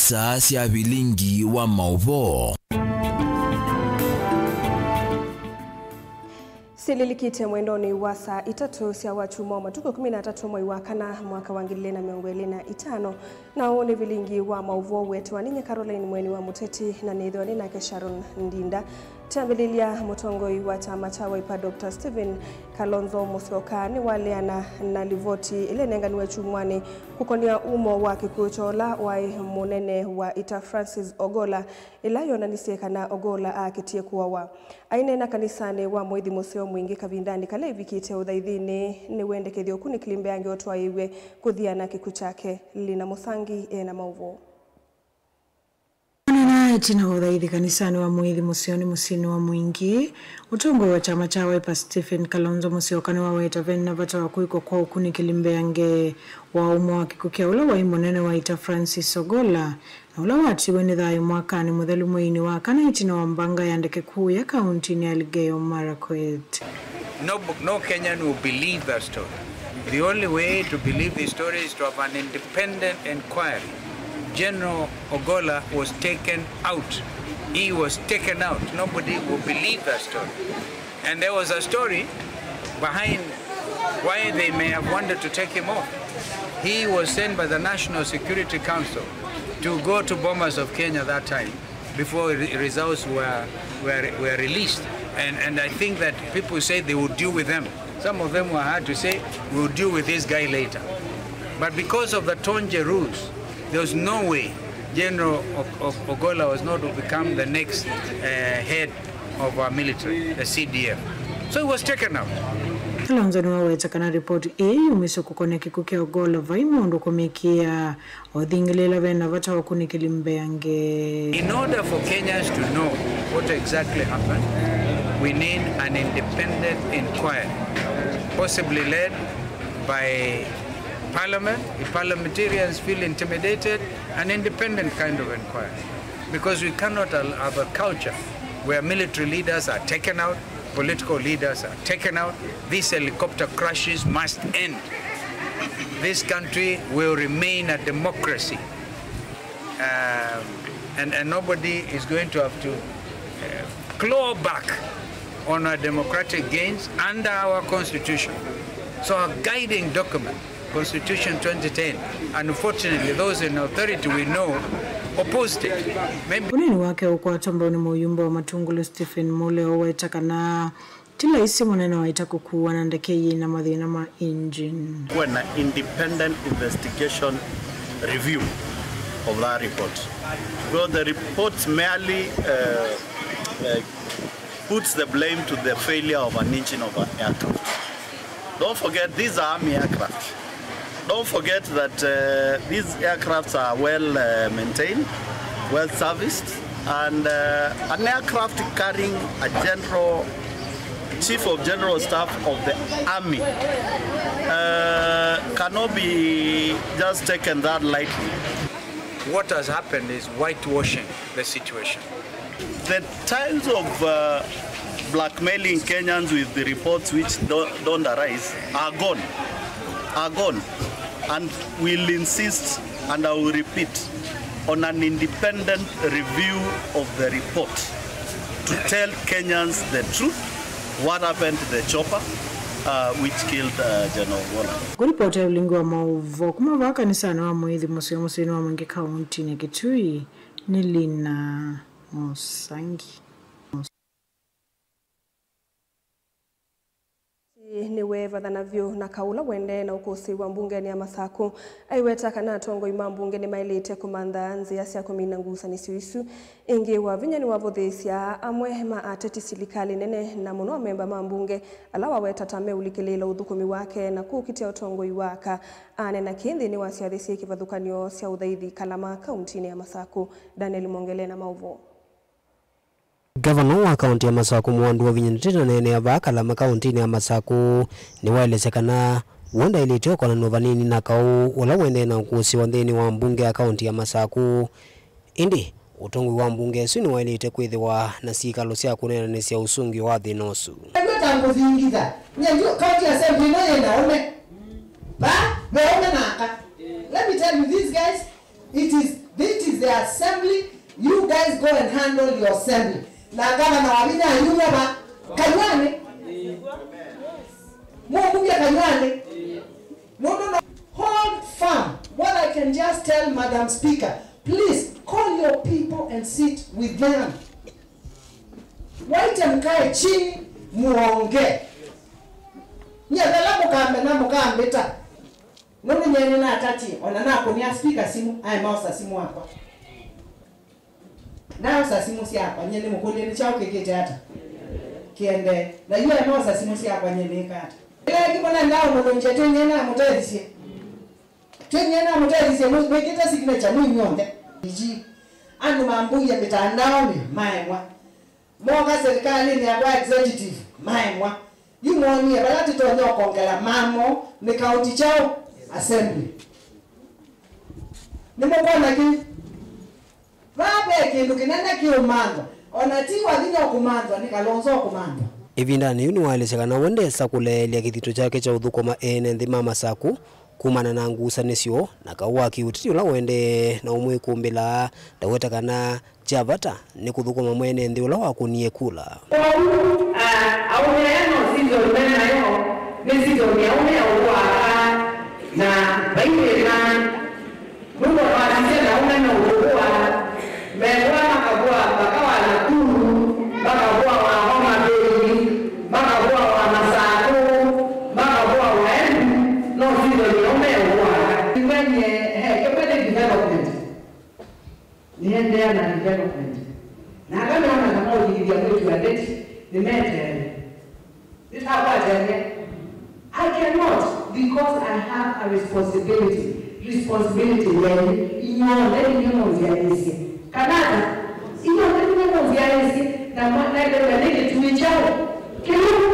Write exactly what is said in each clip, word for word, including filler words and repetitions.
Saa sya vilingi wa maũvoo. Syĩlĩlĩkĩte mwendonĩ wa saa itatũ sya wakyumwa, matukũ ĩkũmi na atatũ mwai wa kana, mwaka wa ngili ilĩ na mĩongo ĩlĩ na itano. Na ũũ nĩ vilingi wa maũvoo ũetewa nĩ nye Caroline Mweni wa Mũteti, na nĩthĩwa nĩ nake Sharon Ndinda. Twambĩlĩlya, mũtongoi wa kyama kya Wiper Doctor Stephen Kalonzo Musyoka nĩwaleana na livoti ĩla ĩnenganiwe kyumwanĩ kũkonĩa umo wa kĩkw'ũ kya ũla waĩ mũnene wa ita Francis Ogolla, ĩla yonanisye kana Ogolla akĩtie kũawa. Aineena kanisanĩ wa Mũĩthi Mũseo Mwingĩ kavindanĩ kala ĩvikĩte ũthaithinĩ, nĩwendekethya ũkunĩkĩli mbeange ũtwaĩĩw'e kũthiana kĩkw'ũ kyake. Lina Mũsangi ena maũvoo. Anena ĩtina wa ũthaithi kanisanĩ wa Mũĩthi Mũseo nĩ mũsyĩnĩ wa Mwingĩ, mũtongoi wa kyama kya Wiper Stephen Kalonzo Musyoka nĩwaweta vena vata wa kwĩkwa kwa ũkunĩkĩli mbeange wa umo wa kĩkw'ũ kya ũla waĩ mũnene wa ita Francis Ogolla, na ũla watiwe nĩ thayũ mwakanĩ mũthelu mweinĩ wa kana ĩtina wa mbanga ya ndeke kũya kauntinĩ ya Elgeyo Marakwet. No, no Kenyan will believe that story. The only way to believe the story is to have an independent inquiry. General Ogolla was taken out. He was taken out. Nobody will believe that story. And there was a story behind why they may have wanted to take him off. He was sent by the National Security Council to go to Bomas of Kenya that time before re- results were, were, were released. And, and I think that people said they would deal with them. Some of them were hard to say, "We'll deal with this guy later." But because of the Tonje rules, there was no way General O- O- Ogolla was not to become the next uh, head of our military, the C D F. So he was taken out. Kalonzo nĩwaweta kana ripoti ĩĩ yumisye kũkonĩa kĩkw'ũ kya Ogolla vai mũndũ kũmĩkĩa, ũthingĩlĩla vena vata wa ũkunĩkĩli mbeange. In order for Kenyans to know what exactly happened, we need an independent inquiry, possibly led by Parliament. If parliamentarians feel intimidated, an independent kind of inquiry. Because we cannot al- have a culture where military leaders are taken out, political leaders are taken out. These helicopter crashes must end. This country will remain a democracy. Um, and, and nobody is going to have to uh, claw back on our democratic gains under our constitution. So our guiding document, Constitution twenty ten, unfortunately those in authority we know opposed it. Maybe Ũneeni wake ũkwatwa mbau nĩ mũyumba wa Matungulu Stephen Muleo weta kana ti laisi mũnene wa ita kũkuwa na ndeke yĩna mathĩna ma engine. Kuwe na independent investigation review of that report. Because the report merely uh, uh, puts the blame to the failure of an engine of an aircraft. Don't forget, these are army aircraft. Don't forget that uh, these aircrafts are well uh, maintained, well serviced, and uh, an aircraft carrying a general, chief of general staff of the army uh, cannot be just taken that lightly. What has happened is whitewashing the situation. The times of uh, blackmailing Kenyans with the reports which don't, don't arise are gone, are gone, and we'll insist, and I will repeat, on an independent review of the report to tell Kenyans the truth what happened to the chopper uh, which killed uh, General Ogolla. Kũlipota ũlingi wa maũvoo kuma vaa kanisanĩ wa Mũĩthi Mũseo mũsyĩnĩ wa Mwingĩ kauntinĩ ya Kitui nĩ Lina Mũsangi. Nĩweevathana vyũ na kaũ ũla ũendee na ũkũsĩĩwa mbungenĩ ya Masakũ, aiweta kana atongoi ma mbunge nĩmaĩlĩte kũmantha nzĩa sya kũmina ngusanĩsyo isu. Ĩngĩ, Wavinya nĩwavũthĩĩsya amwe ma ateti silikalĩ nene, na mũno amemba ma mbunge ala waweta ta meũlikĩlĩĩla ũthũkũmi wake na kũkitĩa ũtongoi wa aka. Aneena kĩĩ nthĩnĩ wa syathĩ syĩ kĩvathũkany'o sya ũthaithi Kalama, kauntinĩ ya Masakũ. Daniel Mwongele na maũvoo. Ngavana wa kaũntĩ ya Masakũ, Mũwandu Wavinya, nĩtĩtaneenea vaa Kalama, kaũntĩnĩ ya Masakũ, nĩwaelesya kana w'o ndaĩlĩte ũkonanw'a vanini na kaũ ũla ũendee na ũkũsĩĩwa nthĩnĩ wa mbunge ya kaũntĩ ya Masakũ. Ĩndĩ ũtongoi wa mbunge ĩsu nĩwaĩlĩte kwĩthĩwa na syĩkalo sya kũneenanĩsya ũsũngĩo wa thĩna ũsu. Nĩw'o ta ngũthingitha. Nyie ndio county assembly ĩno yĩ na ũme. Va? Ve ũme na aka. Let me tell you, these guys, it is, it is the assembly, you guys go and handle your assembly. Na ngavana wa vinya ayumya va kanywani. Mũmbunge kanywani. No, no, no. Hold firm. What I can just tell Madam Speaker, please call your people and sit with them. Waite mkae chini, muonge. Nye vala mũkambe na mũkambĩta. Nũndũ nyie nĩnatatie, ona nakũnia speaker simũ, aemaosa simũ wakwa. Naosa simũ syakwa, nyie nĩmũkũlye nĩ kyaũ kĩkĩte ata? Kĩendee. Na yu aemaosa simũ syakwa, nyie nĩka ata? Ĩla ĩngĩ mwana ndaũmũlũngya twĩ nyie namũtethisye. Twĩ nyie namũtethisye, mwĩkĩte signature mwĩ nyonthe. Iji, andũ mambũie mĩtandaonĩ, maemwa. Moka serikalini yakwa executive, maemwa. Yu monie vala tũtonya ũkongela mamo nĩ county kyaũ? Assembly. Nĩmũkwona kĩu? Vaa ve kĩndũ kĩnene kĩũmanthwa, ona ti wathi nĩ ũkũmanthwa, nĩ Kalonzo ũkũmanthwa. Ĩvindanĩ yĩu nĩwaelesya kana we ndesa kũleelya kĩthito kyake kya ũthũkũma ene nthĩ ma Masaku kumana na ngusanĩsyo na kaũ wa kĩũteti ũla ũendee na ũmwĩkũmbĩla ndaweta kana kya vata nĩ kũthũkũma mwene nthĩ ũla wakũnie kula. Kwoou, a, aũme aya no season me nayo, nĩ season ya aũme ya ũvũa aka, na vai thĩna. Nũndũ ona wasisya na aũme me ũvũa, mevũa makavũa mpaka wa Nakuru, makavũa wa Homa Bay, makavũa wa Masakũ, makavũa wa Embu, no season ya aũme ya ũvũa aka. Nĩwenie, he, kĩmwe nĩ development. Nĩendeea na development. Na aka meona kana ũthithia mwĩtu wa ndeti nĩmeteele. Nĩtakwatene. I cannot because I have a responsibility. Responsibility yenyu inyuothe inyuĩ mũnzyaĩĩsye. Kana ata? Inyuothe inyuĩ mũnzyaĩĩsye na mwa- naendeea nĩ kĩtumi kyaũ? Kĩlũmu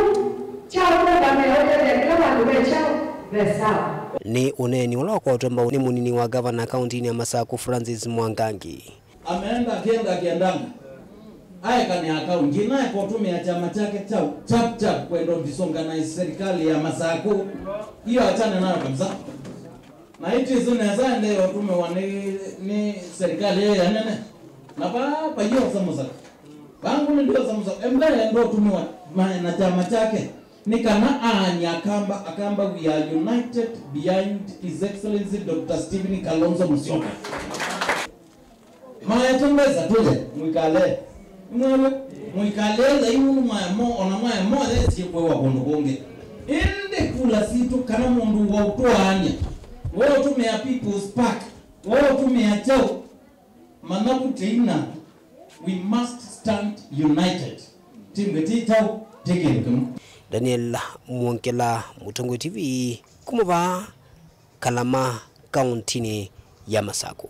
kya ũkũngamĩa ũtethya kĩla vandũ ve kyaũ? Ve sawa. Nĩ ũneeni ũla wakwatw'a mbau nĩ mũnini wa ngavana kauntinĩ ya Masaku Francis Mwangangi. Ameenda akienda akiendanga. Aekane akaunti. Ĩna ekũtũmĩa kyama kyake chao, chap chap, kwenda disorganize serikali ya Masaku. Hiyo achane nayo kabisa. Na ĩtĩ ĩsu nesa endee ũtũmĩwa nĩ, nĩ serikali ĩyo ya nene. Na va, va yosa Masaku. Vangu nĩ ndiosa Masaku. Embee enda ũtũmĩwa ma- na kyama kyake. Nĩ kana aany'a Akamba, Akamba we are united behind His Excellency Doctor Stephen Kalonzo Musyoka. Maete mbesa tũle, mũikale. Mwewe, mũikale thai mũndũ mwaemo, ona mwaemo yesie kwewa kũndũ kũngĩ. Ĩndĩ kula sitũ kana mũndũ wa ũtwaany'a, wa ũtũmĩa People's Park, wa ũtũmĩa kyaũ, manya kũteina, we must stand united. Timbĩ ti kyaũ, ti kĩndũ kĩmwe. Daniel Mwongela, Mũtongoi T V, kuma vaa Kalama, kauntinĩ ya Masaku.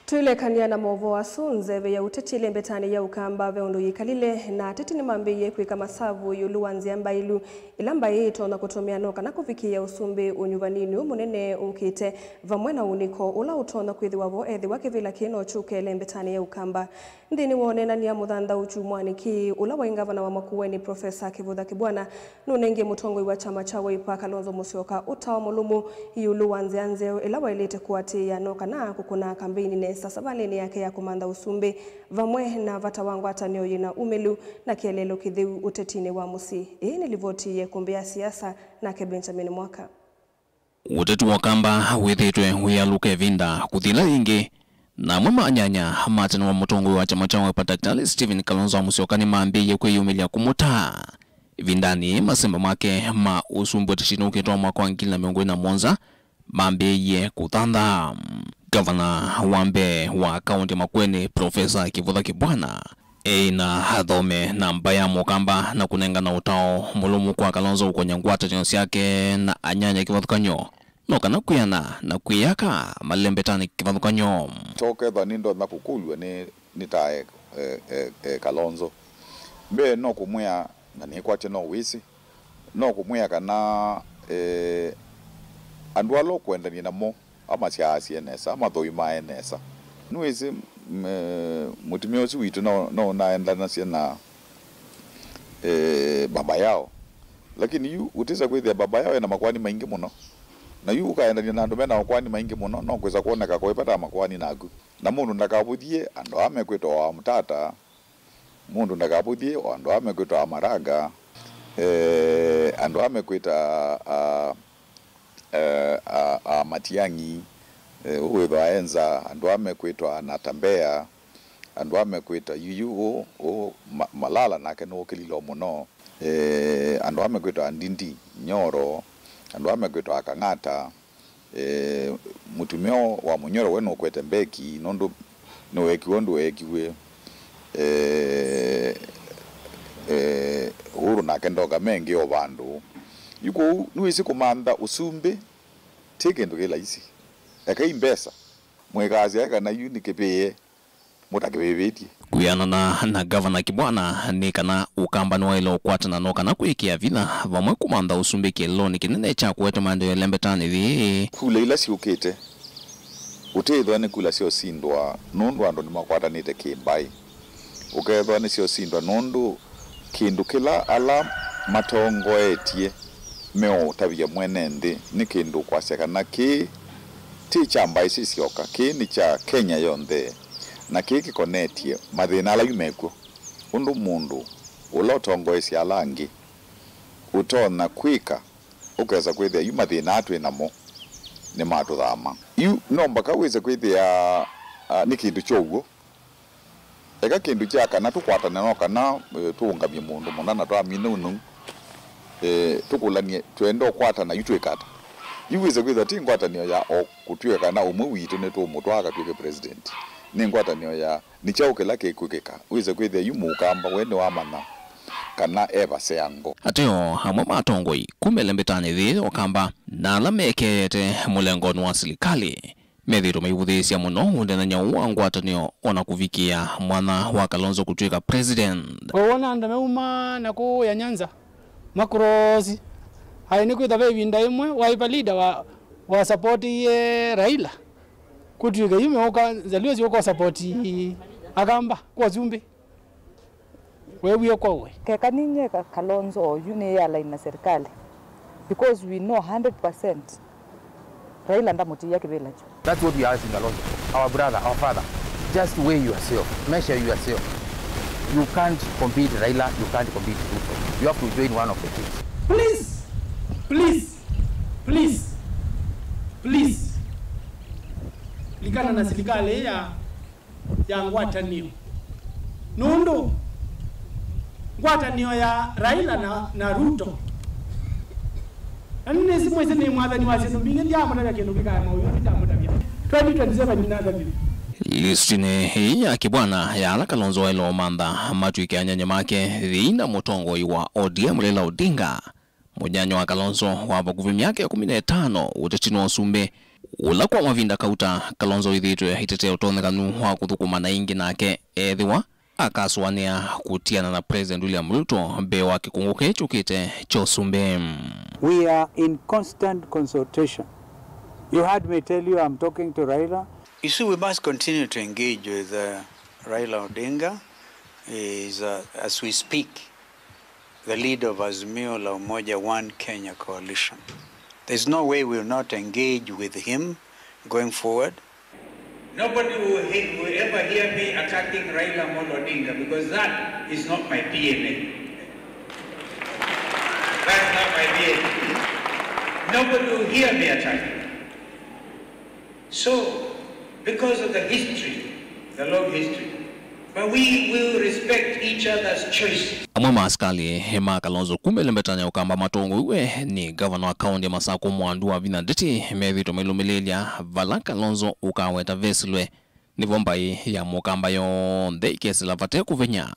Twĩlekany'a na maũvoo asu, nzeve ya ũteti ĩlembetanĩ ya Ũkamba ve ũndũ yĩkalile, na ateti nĩmambĩĩie kwĩka masavu ĩũlũ wa nzĩa mbaĩlu ĩla mbaĩ ĩtonya kũtũmĩa no kana kũvikĩĩa ũsumbĩ ũnyuvanĩnĩ ũũ mũnene ũkĩte, vamwe na ũnĩko ũla ũtonya kwĩthĩwa vo ethĩwa kĩvĩla kĩĩ no kyũke ĩlembetanĩ ya Ũkamba. Nthĩnĩ wa ũneenany'a mũthanthau kyumwanĩ kĩĩ, ũla waĩ ngavana wa Makueni, Profesa Kĩvũtha Kĩbwana, nũnengie mũtongoi wa kyama kya Wiper, Kalonzo Musyoka, ũtao mũlũmu ĩũlũ wa nzĩa nzeo ĩla waĩlĩte kũatĩĩa no kana kũkũna kambeini nesa savalĩnĩ yake ya kũmantha ũsumbĩ, vamwe na vata wa ngwatanĩo yĩna umĩlu na kĩeleelo kĩtheu ũtetinĩ wa mũsyĩ. Ĩĩ nĩ livoti ya ĩkũmbĩ ya siasa, nake Benjamin Mwaka. Ũteti wa Ũkamba wĩthĩĩtwe wĩalũka ĩvinda kũthi ĩla yĩngĩ, na amwe ma anyanya ma tene wa mũtongoi wa kyama kya Wiper, Daktari Stephen Kalonzo Musyoka, nĩmambĩĩie kwĩyumĩlya kũmũtaa ĩvindanĩ yĩĩ masemba make ma ũsumbĩ ũtetinĩ ũkĩte wa mwaka wa ngili na mĩongo ĩlĩ na mũonza mambĩĩie kũthanthaa. Ngavana wa mbee wa kaũnti ya Makueni, Profesa Kĩvũtha Kĩbwana, eĩ na athome namba ya Mũkamba na kũnengana ũtao mũlũmu kwa Kalonzo ũkũnya ngwatanĩo syake na anyanya kĩvathũkany'o, no kana kwĩana na kwĩyaka malembetanĩ kĩvathũkany'o. Tokethwa nĩndonya kũkũlw'a nĩ, nĩ ta e, e, e, e, Kalonzo. Mbee no kũmwĩa, na nĩkwatya no wĩsĩ, no kũmwĩa kana e, andũ ala ũkwendany'a namo amasyaasye nesa, amathũimae nesa. Nĩwĩsĩ, m-, mũtumĩa ũsu witũ no, no ũnaendanasya na, eh, baba yao. Lakini yu ũtĩsa kwĩthĩa baba yao ena makoani maingĩ mũno. Na yu ũkaendany'a na andũ me na makoani maingĩ mũno, no kwĩsa kwoneka kũipata makoani naku. Na mũndũ ndakavũthye andũ aa mekwĩtwa Wamũtata, mũndũ ndakavũthye andũ aa mekwĩtwa Amaraga, eh, andũ aa mekwĩta, ah, eh, a, a Matiang'i, eh, ũwĩthwa enza, andũ aa mekwĩtwa Natembea, andũ aa mekwĩta yuyu ũ, ũ, Ma-, Malala nake nũũkĩlilo mũno, eh, andũ aa mekwĩtwa Ndindi Nyoro, andũ aa mekwĩtwa Kang'ata, eh, mũtumĩa wa Mũnyoro we nũkwete mbeki, nũndũ nĩweekiwe ũndũ weekiw'e, eh, eh, Uhuru nake ndoka mengĩ o vandũ. Yu kwoou nĩwĩsĩ kũmantha ũsumbĩ ti kĩndũ kĩ laisi. Ekai mbesa. Mwĩkasya kana yu nĩ kĩvĩĩe, mũtakĩvĩvĩtye. Kwĩanana na Ngavana Kibwana, nĩ kana Ũkamba nĩwaĩle ũkwatana no kana kwĩkĩa vinya vamwe kũmantha ũsumbĩ kĩeleelonĩ kĩnene kya kũete maendeeo ĩlembetanĩ yĩĩ. Kula ila syũkĩte, ũtĩĩthwa nĩ kula syoosindwa nũndũ andũ nĩmakwatanĩte kĩ-mbaĩ. Ũkeethwa nĩsyoosindwa nũndũ kĩndũ kĩla ala matongoetye meũtavya mwene nthĩ nĩ kĩndũ kwasya kana kĩĩ ti kya mbaĩ sisyoka, kĩĩ nĩ kya Kenya yonthe, na kĩĩ kĩkonetye mathĩna ala yu mekw'o, ũndũ mũndũ ũla ũtongoesya ala angĩ ũtonya kwĩka, ũkesa kwĩthĩa yu mathĩna aa twĩ namo nĩmatũthama. Yu no mbaka wĩse kwĩthĩa, ah, nĩ kĩndũ kya ũw'o. Eka kĩndũ kya kana tũkwatane no kana, eh, tũũngamye mũndũ mũna na twamina ũnũu, eh, tũkũlany'e twenda ũkwatana yu twĩka ata? Yu wĩse kwĩthwa ti ngwatanĩo ya o kũtw'ĩka kana ũmwe witũ nĩtũũmũtwaa akatw'ĩke president. Nĩ ngwatanĩo ya nĩ kyaũ kĩla kĩkwĩkĩka. Wĩse kwĩthĩa yu Mũkamba we nĩwamanya kana e vaseango. Ateo amwe ma atongoi kuma ĩlembetanĩ yĩĩ ya Ũkamba na ala mekeete mũlengonĩ wa silikalĩ methĩĩtwe maivũthĩĩsya mũno ũneenany'a ũũ wa ngwatanĩo o na kũvikĩa mwanya wa Kalonzo kũtw'ĩka president. Wawona andũ meuma na kũũ ya Nyanza, makrosi. Aĩ nĩkwĩthwa ve ĩvinda ĩmwe Wiper leader wa, wa supportie Raila. Kũtw'ĩke yu meũka, Njaluo syũka ũsapoti Akamba kwa ũsumbĩ. Weewie kwa ũĩ. Keka ninyie Ka-, Kalonzo oyu nĩyĩalaini na serikali, because we know hundred percent Raila ndamũtiia kĩvĩla kyu. That's what we are asking Kalonzo, our brother, our father. Just weigh yourself, measure yourself. You can't compete Raila, you can't compete Ruto. You have to join one of the two. Please, please, please, please, likana na silikalĩ ya ya ngwatanĩo. Nũndũ ngwatanĩo ya Raila na, na Ruto, na nĩnĩsĩ mwĩsĩ nĩ mwathani wa syĩndũ mbingĩ, ndyamũtavya kĩndũ kĩkaema ũyũ, ndyamũtavya. Twenty twenty-seven nĩnatavya. Listinĩ ĩĩ ya Kibwana ya ala Kalonzo waĩle ũmantha matw'ĩke anyanya make, thĩina mũtongoi wa O D M Raila Odinga. Mũnyanya wa Kalonzo wa vakuvĩ myaka ĩkũmi na ĩtano ũtetinĩ wa ũsumbĩ, ũla kwa mavinda kauta Kalonzo wĩthĩĩtwe aitetea ũtonyekanu wa kũthũkũma na ĩngĩ nake ethĩwa akasũanĩa kũtiana na President William Ruto mbee wa kĩkũngũ kĩĩ kyũkĩte kya ũsumbĩ. We are in constant consultation. You heard me tell you I'm talking to Raila. You see, we must continue to engage with, uh, Raila Odinga. He is, uh, as we speak, the leader of Azimio la Umoja One Kenya Coalition. There's no way we'll not engage with him going forward. Nobody will, he-, will ever hear me attacking Raila Amolo Odinga because that is not my D N A. That's not my D N A. Nobody will hear me attacking. So, because of the history, the long history, but we will respect each other's choices. Amwe ma asikalĩ ma Kalonzo kuma ĩlembetanĩ ya Ũkamba matongoiw'e nĩ ngavana wa kaũntĩ ya Masakũ Mwandu wa Vinya Ndeti methĩĩtwe mailũmĩlĩĩlya vala Kalonzo ũkaweta vesilwe. Nĩvo mbaĩ ya Mũkamba yonthe ĩkesĩla vate kũvenya.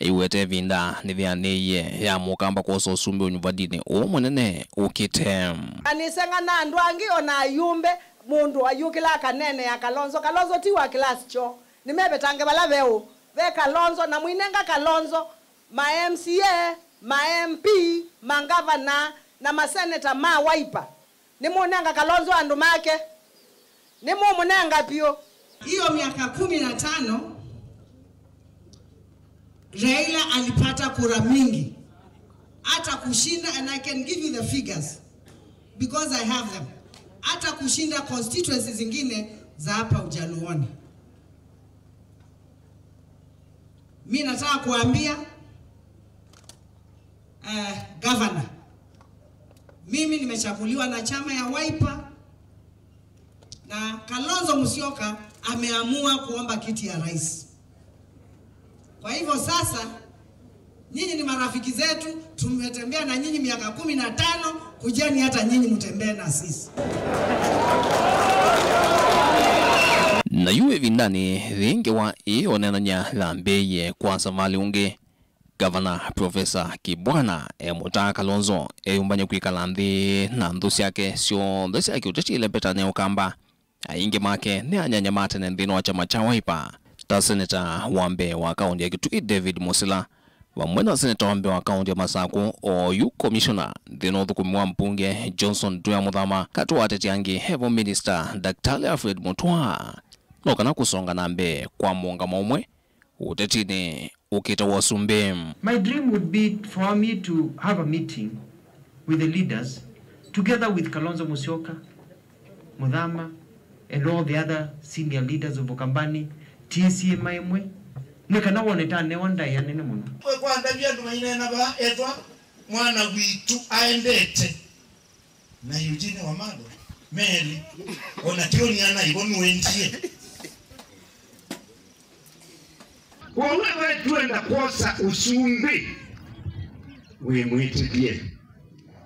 Ĩwete ĩvinda nĩthĩanĩie ya Mũkamba kwosa ũsumbĩ ũnyuvandinĩ ũũ mũnene ũkĩte. Na nĩseng'a na andũ angĩ, o na ayumbe, mũndũ ayũkĩla akaneenea Kalonzo. Kalonzo ti wa class kyoo. Nĩmevetange vala veũ ve Kalonzo, na mũinenga Kalonzo ma M C A, ma M P, mangavana, na maseneta ma Wiper. Nĩmũnenga Kalonzo andũ make. Nĩmũmũnenga vyũ. Hiyo miaka kumi na tano, Raila alipata kura mingi, hata kushinda, and I can give you the figures because I have them. hata kushinda constituency zingine za hapa Ujaluoni. Mi nataka kuambia eh, governor, mimi nimechaguliwa na chama ya Wiper, na Kalonzo Musyoka ameamua kuomba kiti ya rais. Kwa hivyo sasa, nyinyi ni marafiki zetu, tumetembea na nyinyi miaka kumi na tano, kujeni hata nyinyi mtembee na sisi. Na yu ĩvindanĩ yĩngĩ wa ĩĩ ũneenany'a yambĩĩie kwa savalĩ ũngĩ, Gavana Profesa Kibwana e mũtaa Kalonzo eyũmbany'e kwĩkala nthĩ na nthũ syake syonthe sya kĩũteti ilevetane Ũkamba. Aingĩ make nĩ anyanya ma tene nthĩnĩ wa kyama kya Wiper, ta seneta wa mbee wa kaũntĩ ya Kitui David Musila, vamwe na seneta wa mbee wa kaũntĩ ya Masakũ, oyu komishona nthĩnĩ wa ũthũkũmi wa mbunge Johnson Tuya Mũthama, katĩ wa ateti angĩ evo minista Daktari Alfred Mutua, no kana kũsonga na mbee kwa mũũngamo ũmwe ũtetinĩ ũkĩte wa ũsumbĩ. My dream would be for me to have a meeting with the leaders, together with Kalonzo Musyoka, Muthama, and all the other senior leaders of Ukambani, T C M I ĩmwe, nĩ kana wone ta newa ndaĩa nene mũno. Kwe kwa ndavi andũ maineena vaa ethwa mwana witũ aendete na Eugene Wamalwa, Meli, ona tioni ana ivo nuendie. Kwoou ethwa twenda kwosa ũsumbĩ, wĩmwĩtĩthye.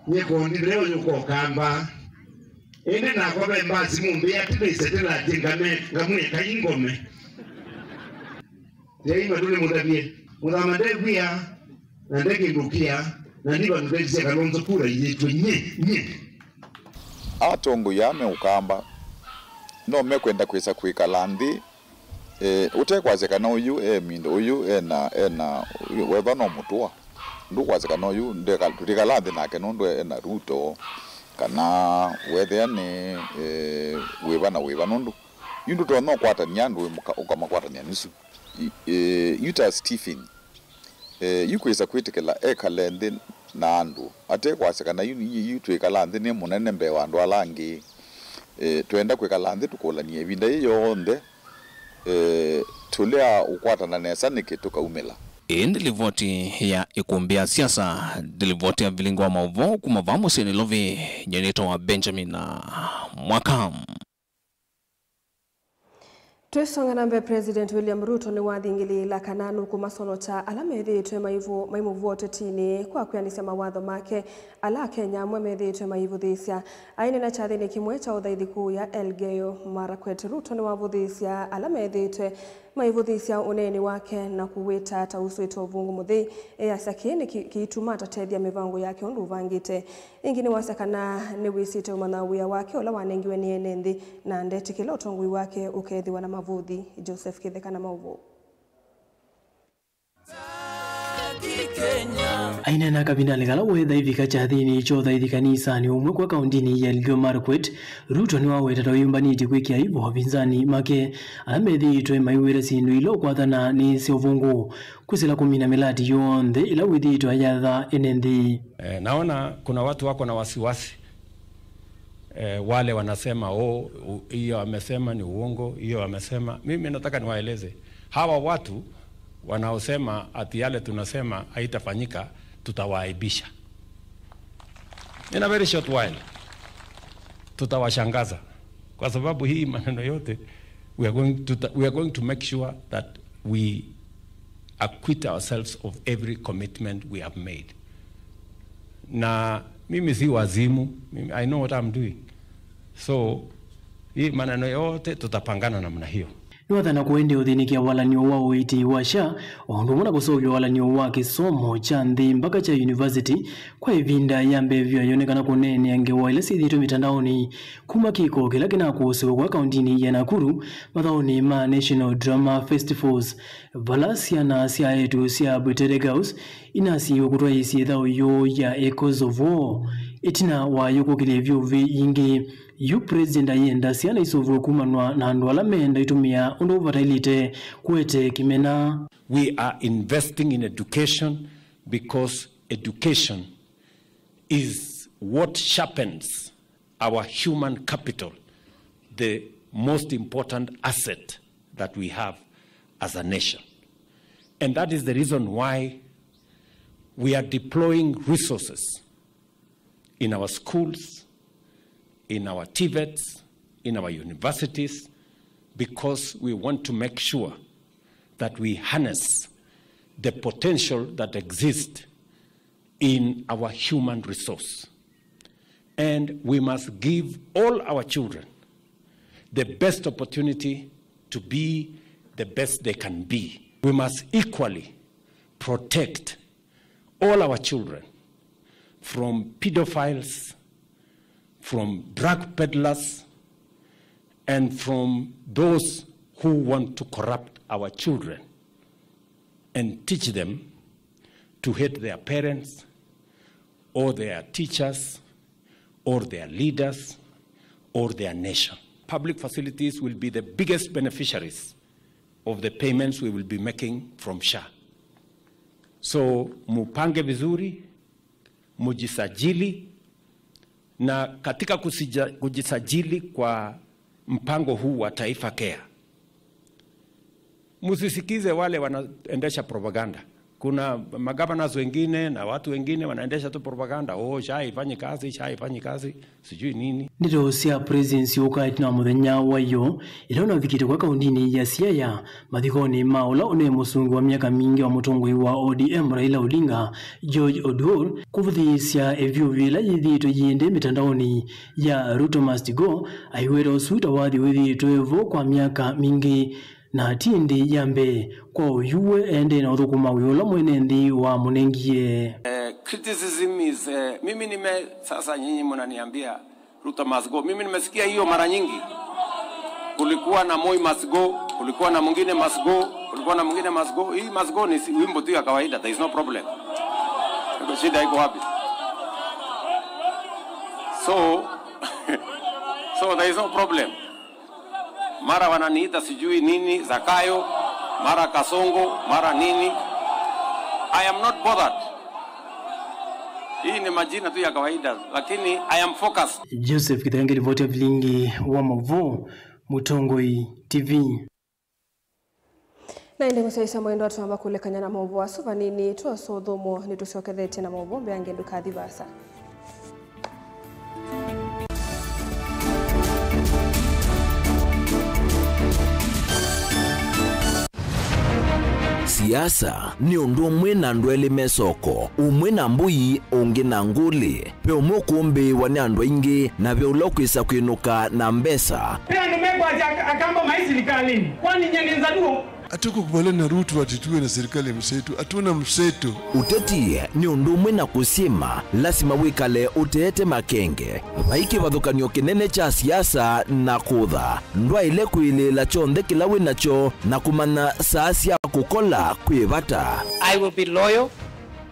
Nyie kũndi leo yũka Ũkamba. Ĩndĩ nakwa ve mbasi mũmbĩa tĩlĩse tĩlatĩ ngame ngamwĩka ingome. Yai matũ nĩmũtavye. Mũthama ndekwĩa, na nde kĩndũ kĩa, na ndiva nũtethya Kalonzo kura iyĩtwe nye, nye. Atongoi aa me Ũkamba no mekwenda kwĩsa kwĩkala nthĩ, eh, ũtekwasya kana ũyũ e mindo, ũyũ ena, ena, ũyũ wethwa no mũtũa. Ndũkwasya kana ũyũ ndeka-, tũtikala nthĩ nake nũndũ ena Ruto, kana wethĩa nĩ, eh, wĩva na wĩva, nũndũ yu ndũtonya ũkwatany'a andũ ũka-, ũkamakwatany'a nusu. I-, eh, yu ta Stephen, eh, yu kwĩsa kwĩtĩkĩla ekale nthĩ na andũ, ate kwasya kana yu, yu, yu twĩkala nthĩ nĩ mũnene mbee wa andũ ala angĩ. Eh, twenda kwĩkala nthĩ tũkũlanie ĩvinda yĩ yonthe, eh, tũlea ũkwatana nesa nĩkĩ tũkaumĩla. Ĩĩ nĩ livoti ya ĩkũmbĩ ya siasa, nĩ livoti ya vilingi wa maũvoo kuma vaa mũsyĩ Nairobi, nyie nĩtawa Benjamin Mwaka. Twĩsonga na mbee, President William Ruto nĩwathingĩlĩĩla kana nũkũmasonota ala methĩĩtwe maivu-, maimũvua ũtetinĩ kwa kwĩanĩsya mawatho make ala Akenya amwe methĩĩtwe maivũthĩĩsya. Aineena kyathĩnĩ kĩmwe kya ũthaithi kũũ ya Elgeyo Marakwet, Ruto nĩwavũthĩĩsya ala methĩĩtwe maivũthĩĩsya ũneeni wake na kũwĩta ta ũsũĩte ũvũngũ mũthei, easya kĩĩ nĩ kĩ-, kĩituma atatethya mĩvango yake ũndũ ũvangĩte. Ĩngĩ nĩwasya kana nĩwĩsĩte ũmanya wĩa wake ũla wanengiwe nĩ ene nthĩ, na ndetĩkĩla ũtongoi wake ũkethĩwa na mavũthi. Joseph Kĩtheka na maũvoo. Aineena kavindanĩ kala weetha ivika kyathĩnĩ kya ũthaithi kanisanĩ ũmwe kwa kaũndĩnĩ ya Elgeyo Marakwet, Ruto nĩwaweta ta ũyũmbanĩtye kwĩkĩa aibu avinzani make ala methĩĩtwe maiw'ĩte syĩndũ ila ũkwathana nĩ sya ũvũngũ, kwĩsĩla kũmina mĩlati yonthe ĩla wĩthĩĩtwe ayatha ene nthĩ. Eh, naona kuna watu wako na wasiwasi. Eh, wale wanasema, "Oh, u-, hiyo amesema ni uongo, hiyo amesema." Mimi nataka niwaeleze. Hawa watu wanaosema ati yale tunasema haitafanyika, tutawaaibisha. In a very short while, tutawashangaza. Kwa sababu hii maneno yote, we are going to ta-, we are going to make sure that we acquit ourselves of every commitment we have made. Na mimi si wazimu, mimi, I know what I'm doing. So, hii maneno yote tutapangana namna hiyo. Nĩwathana kũendea ũthĩnĩkĩa walanĩo wa ũiiti wa SHA, o ũndũ ũmwe na kũseũvya walanĩo wa kĩsomo kya nthĩ mbaka kya university kwa ĩvinda ya mbee vyũ yonekana kũneenea ngewa ila syĩthĩĩtwe mĩtandaonĩ kuma kĩko kĩla kĩnakũsĩwe kwa kaũndĩnĩ ya Nakuru mathaũnĩ ma National Drama Festivals, vala syana sya aĩtu sya Butere Girls inasiiwe kũtwaĩĩsya ĩthaũ yoo ya Echoes of War. Ĩtina wa yo kũkĩlya ivyũvĩ ingĩ, yu President ayenda syana iseũvw'e kumanwa na andũ ala meenda itũmĩa ũndũ ũvataĩlĩte kũete kĩmena. We are investing in education because education is what sharpens our human capital, the most important asset that we have as a nation. And that is the reason why we are deploying resources in our schools, in our TVETs, in our universities, because we want to make sure that we harness the potential that exists in our human resource. And we must give all our children the best opportunity to be the best they can be. We must equally protect all our children from pedophiles, from drug peddlers, and from those who want to corrupt our children and teach them to hate their parents or their teachers or their leaders or their nation. Public facilities will be the biggest beneficiaries of the payments we will be making from SHA. So, mupange vizuri, mujisajili, na katika kusija-, kujisajili kwa mpango huu wa Taifa Care, musisikize wale wanaendesha propaganda. Kuna magovernors wengine na watu wengine wanaendesha tu propaganda, "Oh, SHA haifanyi kazi, SHA haifanyi kazi," sijui nini. Ndeto sya President syũka ĩtina wa mũthenya wa ĩyo, ĩla ũnavikĩte kwa kaũndinĩ ya Siaya, mathikonĩ ma ũla ũne mũsũngĩ wa myaka mingĩ wa mũtongoi wa O D M Raila Odinga, George Oduor, kũvũthĩĩsya ĩvyũvĩ ĩla yĩthĩĩtwe yĩendee mĩtandaonĩ ya Ruto Must Go, aiweta ũsu ta wathi wĩthĩĩtwe vo kwa myaka mingĩ. Na ti ĩndĩ ya mbee kwa ũyu we ende na ũthũkũma wĩa ũla mwene nthĩ wamũnengie. Eh, criticism is, eh, mimi nime-, sasa nyinyi mnaniambia Ruto must go. Mimi nimesikia hiyo mara nyingi. Kulikuwa na Moi must go, kulikuwa na mwingine must go, kulikuwa na mwingine must go. Hii must go ni si-, wimbo tu ya kawaida, there is no problem. Shida iko wapi? So, so there is no problem. Mara wananiita sijui nini, Zakayo, mara Kasongo, mara nini. I am not bothered. Hii ni majina tu ya kawaida, lakini I am focused. Joseph Kitenge, ripoti ya vilingi wa mauvoo, Mũtongoi T V. Na ĩndĩ mũsyaĩĩsya mwendwa, twamba kũlekany'a na maũvoo asu vanini, twosa ũthũmũo, nĩtũsyokethetye na maũvoo mbeange, ndũkathi vaasa. Siasa nĩ ũndũ ũmwe na andũ elĩ me soko, ũmwe na mbũi, ũngĩ na ngũlĩ. Ve ũmwe ũkũmbĩĩwa nĩ andũ aingĩ, na ve ũla ũkwĩsa kwĩnũka na mbesa. Ve andũ mekwasya ak-, Akamba mai silikalĩnĩ, kwani nyie nĩ Nzaluo? Hatukukubaliana na Ruto ati tuwe na serikali ya mseto. Hatuna mseto. Ũteti nĩ ũndũ ũmwe na kũsyĩma, lasima wĩkale ũteete makenge. Vai kĩvathũkany'o kĩnene kya siasa na kũtha. Ndwaĩle kwĩlĩĩla kyonthe kĩla wĩ nakyo na kũmanya saa sya kũkola kwĩ vata. I will be loyal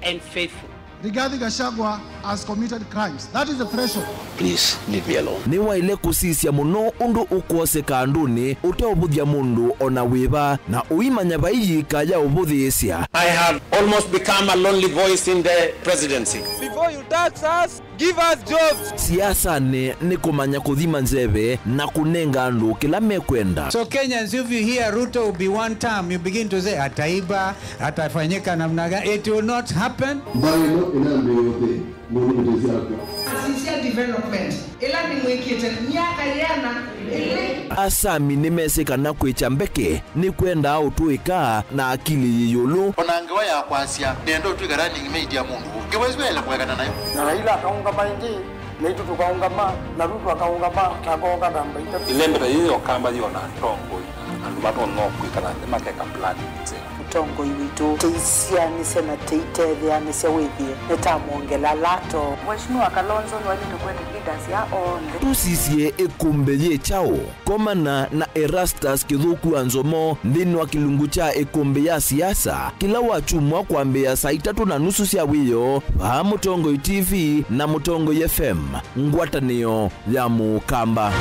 and faithful. Rigathi Gachagua has committed crimes. That is the threshold. Please leave me alone. Nĩwaĩle kũsisya mũno ũndũ ũkwoseka andũnĩ ũteũvũthya mũndũ o na wĩva, na ũimanya vai yĩka ya ũvũthĩĩsya. I have almost become a lonely voice in the presidency. Before you tax us, give us jobs. Siasanĩ nĩ kũmanya kũthima nzeve na kũnenga andũ kĩla mekwenda. So Kenyans, if you hear Ruto will be one term, you begin to say, "Ataiba, atafanyika namna gani?" It will not happen. Mbaĩ ĩno ĩnambĩĩa ũthei, mũndũ mũtĩsya akw'a. Asisya development ĩla nĩmwĩkĩte myaka yĩana ĩlĩ. Asami nĩmesĩ kana kwĩkya mbeke nĩkwendaa ũtũĩka na akili yĩ ĩũlũ. O na ngewa ya kwasya, nĩenda ũtw'ĩka running mate ya mũndũ ũngĩ. Ngewa ĩsu yaĩle kũekana nayo. Na Raila akaũngama ĩngĩ, naitũ tũkaũngama, na Ruto akaũngama, na akooka namba itatũ. Ĩlembeta yĩĩ ya Ũkamba yĩona atongoi, andũ matonya kwĩkala nthĩ makeka planning nzeo. Mũtongoi witũ, tũisyaanĩsya na tũitetheanĩsya wĩthĩe nĩtamwongela lato. Mheshimiwa Kalonzo nĩwaĩlĩte kwete leaders ya onthe. Tũsisye ĩkũmbĩ yĩ kyaũ? Komana na Erastus Kĩthũku wa Nzomo nthĩnĩ wa kĩlungu kya ĩkũmbĩ ya siasa kĩla wakyumwa kwambĩĩa saa itatũ na nusu sya wĩoo vaa Mũtongoi T V na Mũtongoi F M, ngwatanĩo ya Mũkamba.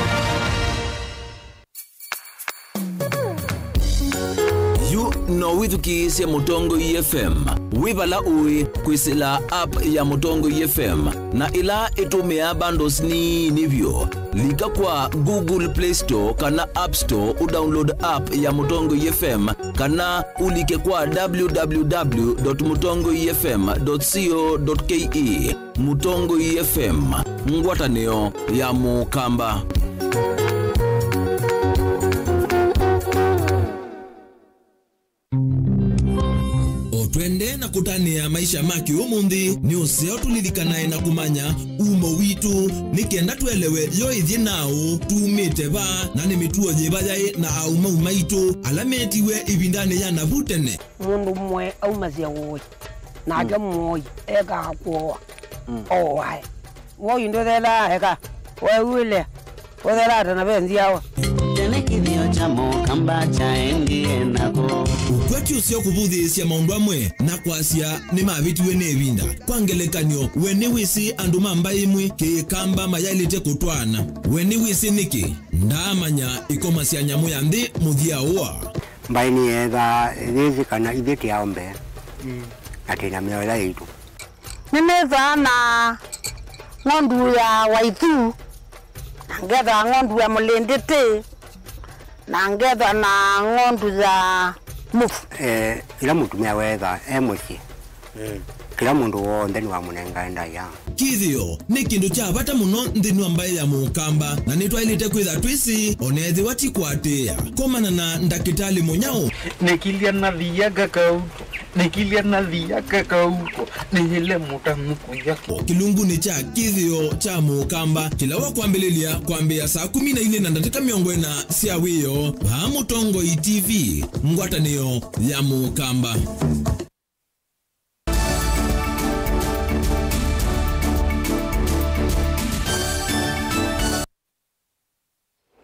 Yu No wĩthukĩĩsye Mũtongoi F M wĩ vala ũĩ kwĩsĩla app ya Mũtongoi F M na ĩla ĩtũmĩaa bundles nini vyũ. Lika kwa Google Play Store kana App Store ũdownload app ya Mũtongoi F M kana ũlike kwa w w w dot mũtongoi f m dot co dot k e. Mũtongoi F M, ngwatanĩo ya Mũkamba. O twendee na kũtanĩa maisha ma kĩũmũnthĩ, nĩ ũseo tũlilikanae na kũmanya umo witũ, nĩ kenda tũelewe yo ĩthyĩ naũ, tumĩte va, na nĩ mĩtuo yĩva yaĩ na aũmau maitũ ala meetiwe ĩvindanĩ ya navu tene. Mũndũ mũe aumasya ũĩ, nake mũoi ekaa kũoa, ooae. Woi ndũthelaa eka, weew'ĩle, ũthelaa ta na ve nzyawa. Tene kĩthĩo kya Mũkamba kyaendie nako. Ũkw'a ti ũseo kũvũthĩĩsya maũndũ amwe na kwasya nĩmavĩtiwe nĩ ĩvinda. Kwa ngelekany'o, we nĩwĩsĩ andũ ma mbaĩ ĩmwe Kĩkamba mayaĩlĩte kũtwaana? We nĩwĩsĩ nĩkĩ? Ndaamanya ĩkomasya nyamũ ya nthĩ mũthya ũa. Mbaĩ nĩyeethaa yĩsĩ kana ithyĩ tĩ aũmbe, na twĩ na mĩao ĩla yaitũ. Nĩnĩthaa na ng'ondu ya waithu, na ngethaa ng'ondu ya mũlĩndĩtĩ, na ngethaa na ng'ondu ya mũvu. Eh, ĩla mũtumĩa weethaa e mũsyĩ, kĩla mũndũ w'onthe nĩwamũnengae ndaĩa. Kĩthĩo nĩ kĩndũ kya vata mũno nthĩnĩ wa mbaĩ ya Mũkamba, na nĩtwaĩlĩte kwĩtha twĩsĩ, o na ethĩwa ti kũatĩĩa. Komana na ndakĩtalĩ mũnyaũ. Nĩkilya na thia kakauko, nĩkilya na thia kakauko, nĩyĩle mũtanu kũya. Kĩlungunĩ kya kĩthĩo kya Mũkamba, kĩla wa kwambĩlĩlya kwambĩĩa saa kũmi na ilĩ na ndatĩka mĩongo ĩna sya wĩoo, vaa Mũtongoi T V, ngwatanĩo ya Mũkamba.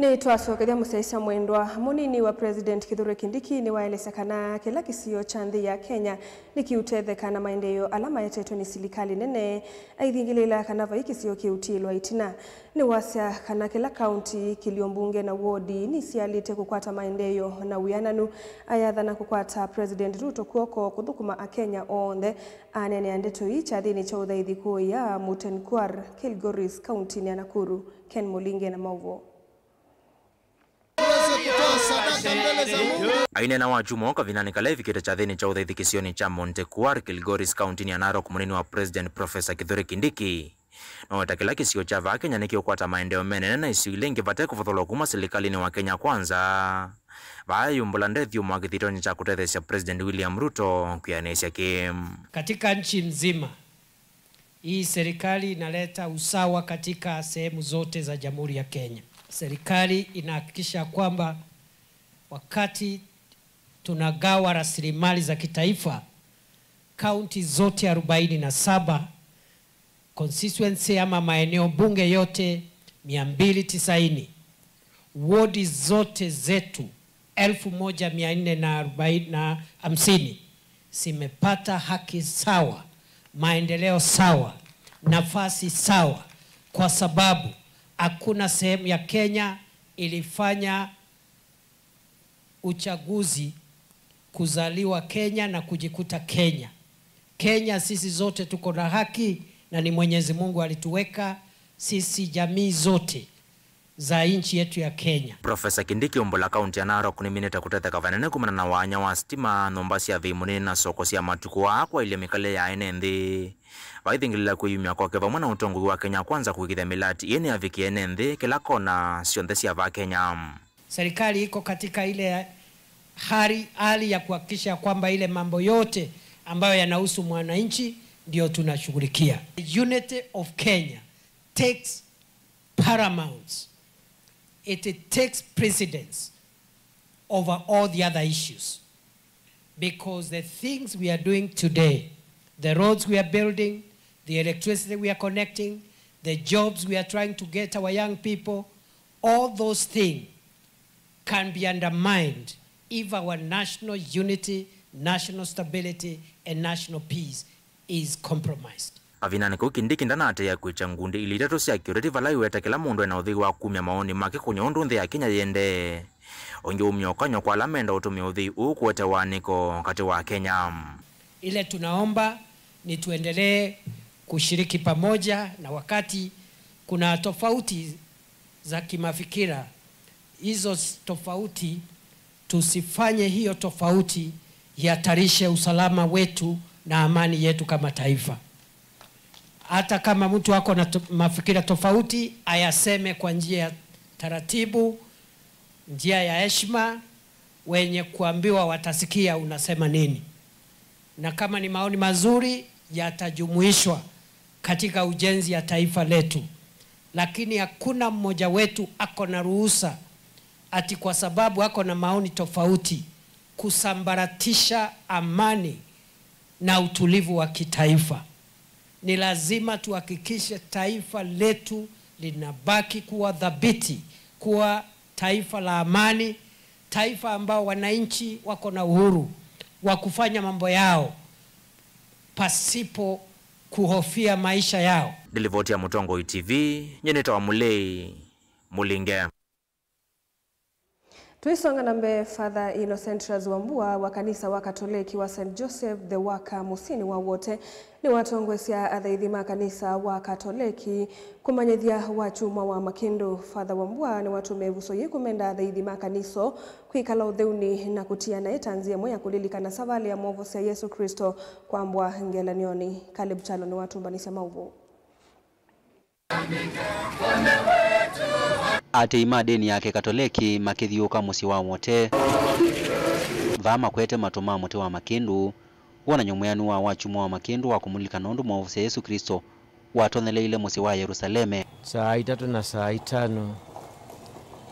Nĩtwasokethya mũsyaĩĩsya mwendwa. Mũnini wa President Kithure Kindiki nĩwaelesya kana kĩla kĩsio kya nthĩ ya Kenya nĩkĩũtetheka na maendeeo ala maetetwe nĩ silikalĩ nene, aithingĩlĩĩla kana vai kĩsio kĩũtiĩlwa ĩtina. Nĩwasya kana kĩla kaunti, kĩlio mbunge na wodi nisialĩte kũkwata maendeeo na wĩananu. Ayathana kũkwata President Ruto kw'oko kũthũkũma Akenya onthe. Aneenea ndeto ii kyathĩnĩ kya ũthaithi kũũya Mutnkwar, Kilgoris, kauntinĩ ya Nakuru. Ken Mũlinge na maũvoo. Aineena wakyumwa kavindanĩ kala evikĩte kyathĩnĩ kya ũthaithi kĩsionĩ kya Mutnkwar, Kilgoris, kauntinĩ ya Narok, mũnini wa President Professor Kithure Kindiki noweta kĩla kĩsio kya vaa Kenya nĩkĩũkwata maendeeo menene na isio ila ingĩ vate kũvothwalwa kuma silikalĩnĩ wa Kenya Kwanza. Vaa eyumbũla ndethyũmũa kĩthitonĩ kya kũtetheesya President William Ruto kwĩanĩsya kĩ. Katika nchi nzima, hii serikali inaleta usawa katika sehemu zote za Jamhuri ya Kenya. Serikali inahakikisha kwamba wakati tunagawa rasilimali za kitaifa, kaunti zote arobaini na saba, constituency ama maeneo bunge yote mia mbili tisaini, wodi zote zetu elfu moja mia nne na arobaini na hamsini zimepata haki sawa, maendeleo sawa, nafasi sawa, kwa sababu hakuna sehemu ya Kenya ilifanya uchaguzi kuzaliwa Kenya na kujikuta Kenya. Kenya sisi zote tuko na haki, na ni Mwenyezi Mungu alituweka sisi jamii zote za nchi yetu ya Kenya. Professor Kindiki umbũla kaunti ya Narok nĩminĩte kũtetheka vanene kumana na wanya wa sitima, nyũmba sya vei mũnini na soko sya matukũ aa kwaĩlya mĩkalĩle ya ene nthĩ. Vaithingĩlĩla kwĩyumya kwake vamwe na ũtongoi wa Kenya Kwanza kũĩkĩĩthya mĩlati ĩĩ nĩyavikĩa ene nthĩ kĩla kona syonthe sya vaa Kenya. Serikali iko katika ile hali, hali ya kuhakikisha kwamba ile mambo yote ambayo yanahusu mwananchi ndio tunashughulikia. Unity of Kenya takes paramount. It takes precedence over all the other issues. Because the things we are doing today, the roads we are building, the electricity we are connecting, the jobs we are trying to get our young people, all those things can be undermined if our national unity, national stability, and national peace is compromised. Kavindanĩ kau Kindiki ndanaatĩĩa kwĩkya ngundi ilĩ itatũ sya kĩũteti vala aiweta kĩla mũndũ ena ũthei wa kumya mawoni make kũnywa ũndũ nthĩ ya Kenya yĩendee. ũngĩumya ũkany'o kwa ala menda ũtũmĩa ũthei ũũ kũete wanĩko katĩ wa Kenya. Ile tunaomba ni tuendelee kushiriki pamoja, na wakati kuna tofauti za kimafikira, hizo s-, tofauti, tusifanye hiyo tofauti ihatarishe usalama wetu na amani yetu kama taifa. Hata kama mtu ako na to-, mafikira tofauti, ayaseme kwa njia ya taratibu, njia ya heshima, wenye kuambiwa watasikia unasema nini. Na kama ni maoni mazuri, yatajumuishwa katika ujenzi ya taifa letu. Lakini hakuna mmoja wetu ako na ruhusa ati kwa sababu ako na maoni tofauti kusambaratisha amani na utulivu wa kitaifa. Ni lazima tuhakikishe taifa letu linabaki kuwa thabiti, kuwa taifa la amani, taifa ambao wananchi wako na uhuru wa kufanya mambo yao pasipo kuhofia maisha yao. Nĩ livoti ya Mũtongoi T V, nyie nĩtawa Mũlei Mũlinge. Tũisonga na mbee, Father Innocentius Wambua wa kanisa wa Katoleki wa Saint Joseph the Worker mũsyĩnĩ wa Wote nĩwatongoesya athaithi ma kanisa wa Katoleki kũmanyĩthya wakyumwa wa makĩndũ. Father Wambua nĩwatũmĩe ĩvuso yĩĩ kũmenda athaithi ma kanisa kwĩkala ũtheunĩ na kũtiana ĩtanzi ĩmwe ya kũlilikana savalĩ ya Mwovosya Yesũ Klĩsto kwambwa ngelany'onĩ. Caleb Kyalo nĩwatũmbanĩsya maũvoo. Aatĩĩi ma ndĩni ya Kĩkatoleki makĩthiũũka mũsyĩ wa Wote, vaa makwete matũ ma mũtĩ wa makĩndũ, wonany'o mwĩanu wa wakyumwa wa makĩndũ wa kũmũlilikana ũndũ Mwovosya Yesũ Klĩsto watonyeleile mũsyĩ wa Yelusaleme. Saa itatũ na saa itano,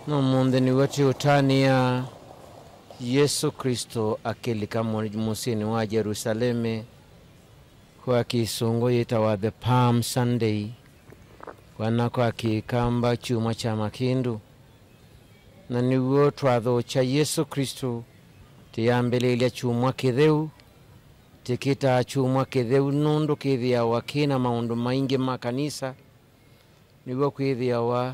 na ũmũnthĩ nĩw'o tĩũtanĩa Yesũ Klĩsto akĩlika mũ-, mũsyĩnĩ wa Yelusaleme. Kwa Kĩsũngũ yĩtawa the Palm Sunday, kana kwa Kĩkamba kyumwa kya makĩndũ. Na nĩw'o twathokya Yesũ Klĩsto, tĩyambĩlĩĩlya kyumwa kĩtheu, tĩkĩtaa kyumwa kĩtheu nũndũ kĩthĩawa kĩ na maũndũ maingĩ ma kanisa. Nĩw'o kwĩthĩawa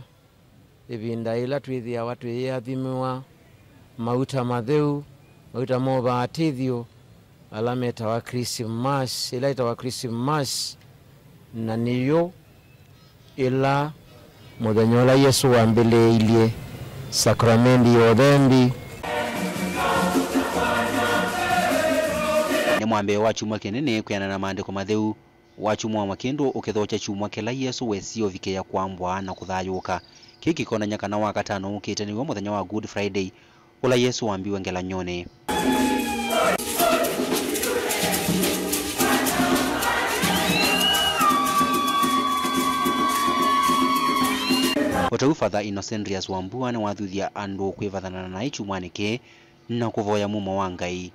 ĩvinda yĩla twĩthĩawa tũyĩathimĩwa mauta matheu, mauta ma ũvatĩthyo, ala metawa Christmas, ĩla ĩtawa Christmas, na nĩyo ĩla mũthenya ũla Yesũ wambĩlĩĩilye sakramendi ya ũthembi. Nĩ mwambĩĩo wa kyumwa kĩnene kwĩanana na maandĩko matheu. Wakyumwa wa makĩndũ ũkĩthokya kyumwa kĩla Yesũ wesie ũvikĩĩa kwambwa na kũthayũũka. Kĩu kĩkonany'a kana Wakatano ũkĩte nĩw'o mũthenya wa Good Friday, ũla Yesũ wambiwe ngelany'onĩ. O ta ũu, Father Innocentius Wambua nĩwathuthya andũ kwĩvathana naĩ kyumwanĩ kĩĩ na kũvoya mumo wa Ngai.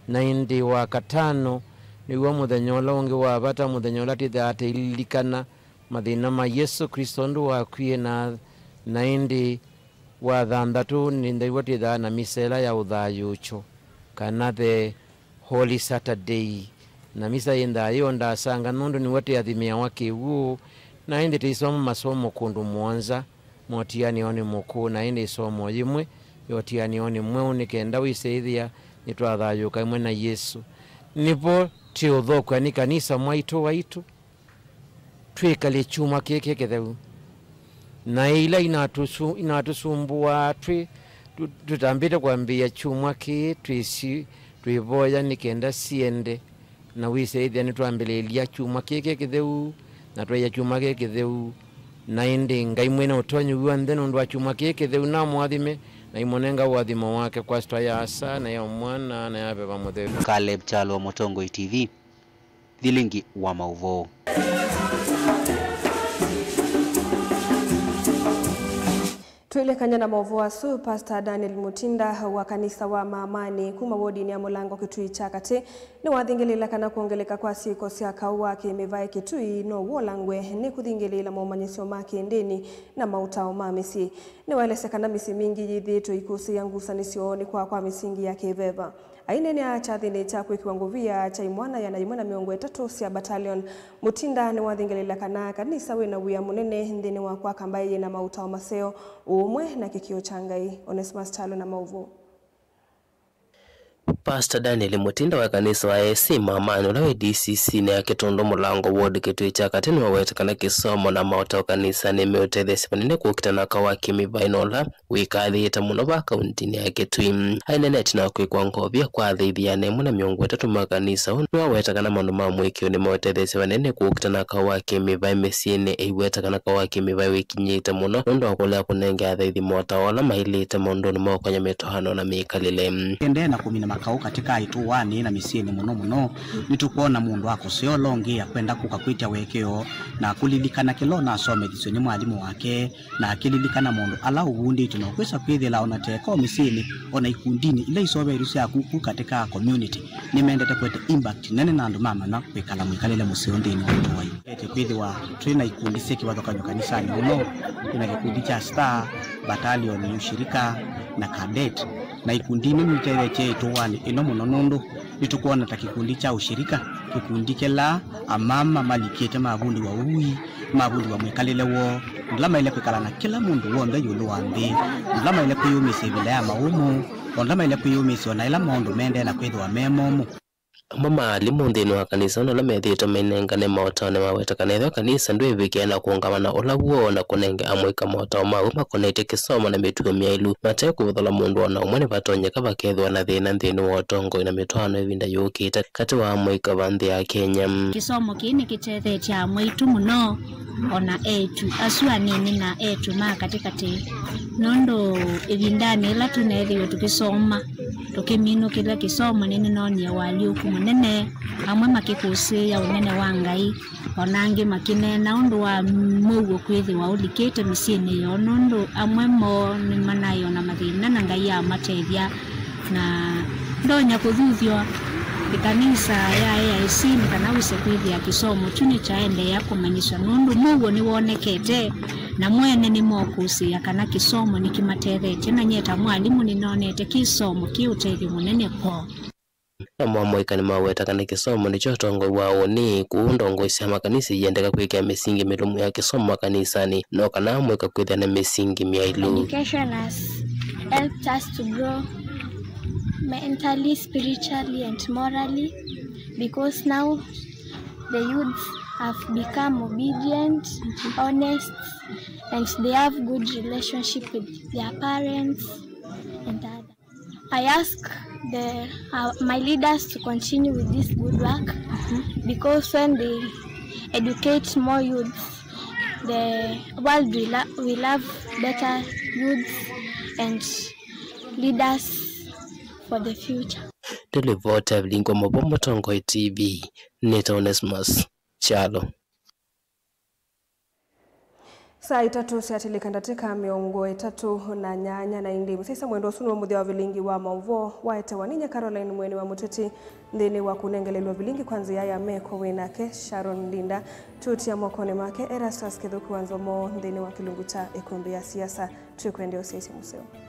Na ĩndĩ Wakatano nĩw'o mũthenya ũla ũngĩ wa vata, mũthenya ũla twĩthĩawa tũililikana mathĩna ma Yesũ Klĩsto ũndũ wakwie, na, na ĩndĩ wa thanthatũ nĩw'o twĩthĩawa na misa ĩla ya ũthayũũkyo, kana the Holy Saturday. Na misa yĩnthaa yĩ o ndasanga nũndũ nĩw'o twĩathimĩawa kĩw'ũ, na ĩndĩ tũisoma masomo kũndũ mũonza. Motianĩonĩ mũkũũ, na ĩndĩ ĩsomo yĩmwe yotianĩonĩ mweũ, nĩ kenda wĩsĩ ĩthĩa nĩtwathayũũka ĩmwe na Yesũ. Nĩvo tĩũthokw'a nĩ kanisa mwaitũ waitũ, twĩkalye kyumwa kĩkĩ kĩtheu. Na ila inatũsu-, inatũsumbũaa twĩ, tũ-, tũtambĩte kwambĩĩa kyumwa kĩĩ twĩsi-, twĩvoya nĩ kenda siende. Na wĩsĩ ĩthĩa nĩtwambĩlĩĩlya kyumwa kĩkĩ kĩtheu, na twaia kyumwa kĩkĩ kĩtheu. Na ĩndĩ Ngai mwene ũtonyi w'onthe, nũndũ wa kyumwa kĩkĩ kĩtheu, namũathime, na aimũnenga ũathimo wake kwa syĩtwa ya Asa, na ya Mwana, na ya Veva Mũtheu. Caleb Kyalo, Mũtongoi T V, thilingi wa maũvoo. Twĩlekany'a na maũvoo asu, Pastor Daniel Mutinda wa kanisa wa Maamanĩ kuma wodinĩ ya Mũlango Kĩtui kya Katĩ nĩwathingĩlĩĩla kana kwongeleka kwa syĩko sya kaũ wa kĩ-mĩvaĩ Kĩtui no wũlangwe nĩ kũthingĩlĩĩla momanyĩsyo ma kĩ-ndĩni na maũtao ma mĩsyĩ. Nĩwaelesya kana mĩsyĩ mingĩ yĩthĩĩtwe ikũsĩĩa ngusanĩsyo nĩ kwaa kwa mĩsingi ya kĩ-veva. Aineenea kyathĩnĩ kya kwĩkĩwa ngovia kya imwana ĩana yĩmwe na mĩongo ĩtatũ sya Battalion, Mutinda nĩwathingĩlĩĩla kana kanisa wĩ na wĩa mũnene nthĩnĩ wa kwaka mbaĩ yĩ na maũtao maseo, ũũmwe na kĩkĩo kya Ngai. Onesmus Kyalo na maũvoo. Pastor Daniel Mutinda wa kanisa wa A C Mamani, ũla wĩ D C C nĩ ya Kĩtũndũ Mũlango ward Kĩtui kya katĩ, nĩwaweta kana kĩsomo na maũtao kanisa nĩmeũtetheesya vanene kũkita na ũka wa kĩmĩvaĩ na ũla wĩkathĩĩte mũno va kauntinĩ ya Kĩtui. Aineenea ĩtina wa kwĩkwa ngovia kwa athaithi ĩana yĩmwe na mĩongo ĩtatũ ma kanisa ũũ, nĩwaweta kana maũndũ ma mũĩkĩĩo nĩmeũtetheesya vanene kũkita na ũka wa kĩmĩvaĩ mĩsyĩnĩ, eiweta kana ũka wa kĩmĩvaĩ wĩkinyĩte mũno nũndũ wa kũlea kũnenge athaithi maũtao ala maĩlĩte maũndũnĩ ma ũkonya mĩtwaano na mĩkalĩle. Kũendee na kũmina makaũ katĩ ka ĩtũanĩ na mĩsyĩnĩ mũno mũno, nĩtũkwona mũndũ akũseo ũla ũngĩ akwenda kũka kwĩtya ũekeo na kũlilikana kĩla ũnasomethisye nĩ mwalimũ wake, na akĩlilikana maũndũ ala ũvundĩtw'e na ũkwĩsa kwĩthĩla o na teka o mĩsyĩnĩ, o na ikundinĩ ila isoveetw'e sya kuku katĩ ka community, nĩmendete kũete impact nene na andũ mamanya kwĩkala mwĩkalĩle mũseo nthĩnĩ wa ĩtũa. Ete kwĩthĩwa twĩ na ikundi syĩ kĩvathũkany'o kanisanĩ mũno. Twĩ na kĩkundi kya Star, Battalion, Ushirika na Cadet. Na ikundi ino nitetheetye ĩtũanĩ ĩno mũno nũndũ nĩtũkwona ta kĩkundi kya Ushirika, kĩkundi kĩla amama malikĩte mavundĩwa ũui, mavundĩwa mwĩkalĩle woo, ũndũ ũla maĩle kwĩkala na kĩla mũndũ w'onthe ĩũlũ wa nthĩ, ũndũ ũla maĩle kwĩyũmĩsya ĩvinda ya maũmũ, o ũndũ ũla maĩle kwĩyũmĩsya o na ĩla maũndũ mendee na kwĩthĩwa me momũ. Amwe ma alimũ nthĩnĩ wa kanisa ũno ala methĩĩtwe mainengane maũtao nĩmaweta kana ethĩwa kanisa ndwĩvĩkĩa na kũũngama na ũla w'o na kũnenge amũika maũtao maw'o makonetye kĩsomo na mĩtuo myaĩlu, mate kũvũthũla mũndũ o na ũmwe, nĩvatonyeka vakethĩwa na thĩna nthĩnĩ wa ũtongoi na mĩtwaano ĩvinda yũkĩte katĩ wa amũika va nthĩ ya Kenya. Kĩsomo kĩĩ nĩkĩtethetye amwe aitũ mũno, o na eĩtu asu anini na eĩtu ma katĩkatĩ, nũndũ ĩvindanĩ yĩla tũneethĩiwe tũkĩsoma, tũkĩminũkĩlya kĩsomo, nĩnĩnoonie ũalyũku mũnene, amwe makĩkũsĩĩa ũnene wa Ngai, o na angĩ makĩneena ũndũ wa mũuo kwĩthĩwa ũlikĩte mĩsyĩnĩ yoo, nũndũ amwe moo nĩmanaĩ o na mathĩna na Ngai amatethya. Na ndonya kũthuthw'a ĩkanisa ya A I C nĩ kana wĩse kwĩthĩa kĩsomo kyu nĩkyaendeea kũmanyĩsw'a, nũndũ mũuo nĩwonekete, na mo ene nĩmokũsĩĩa kana kĩsomo nĩkĩmatethetye, na nyie ta mwalimũ nĩnonete kĩsomo kĩ ũtethyo mũnene kwoo. Amwe amũika nĩmaweta kana kĩsomo nĩkyo ũtongoi wa ũnĩ, kwoou ndongoi sya makanisa iendeka kwĩkĩa mĩsingi mĩlũmu ya kĩsomo makanisanĩ, no kana amũika kwĩthĩa na mĩsingi myaĩlu. Education has helped us to grow mentally, spiritually, and morally, because now the youths have become obedient, honest, and they have good relationship with their parents and others. I ask the, uh, my leaders to continue with this good work, because when they educate more youths, the world will, will have better youths and leaders for the future. Nĩ livoti ya Vilingwa Mavo, Mũtongoi T V, nĩtawa Onesmus Kyalo. Saa itatũ syatilĩka ndatĩka mĩongo ĩtatũ na nyanya, na ĩndĩ mũsyaĩĩsya mwendwa, ũsu nĩw'o mũthya wa vilingi wa maũvoo waetewa ninyie Caroline Mweni wa Mũteti nthĩnĩ wa kũnengelelw'a vilingi kwa nzĩa ya meko wĩ nake Sharon Ndinda. Tũtia mokonĩ make Erastus Kĩthũku wa Nzomo nthĩnĩ wa kĩlungu kya ĩkũmbĩ ya siasa. Twĩkwendea ũsyaĩĩsya mũseo.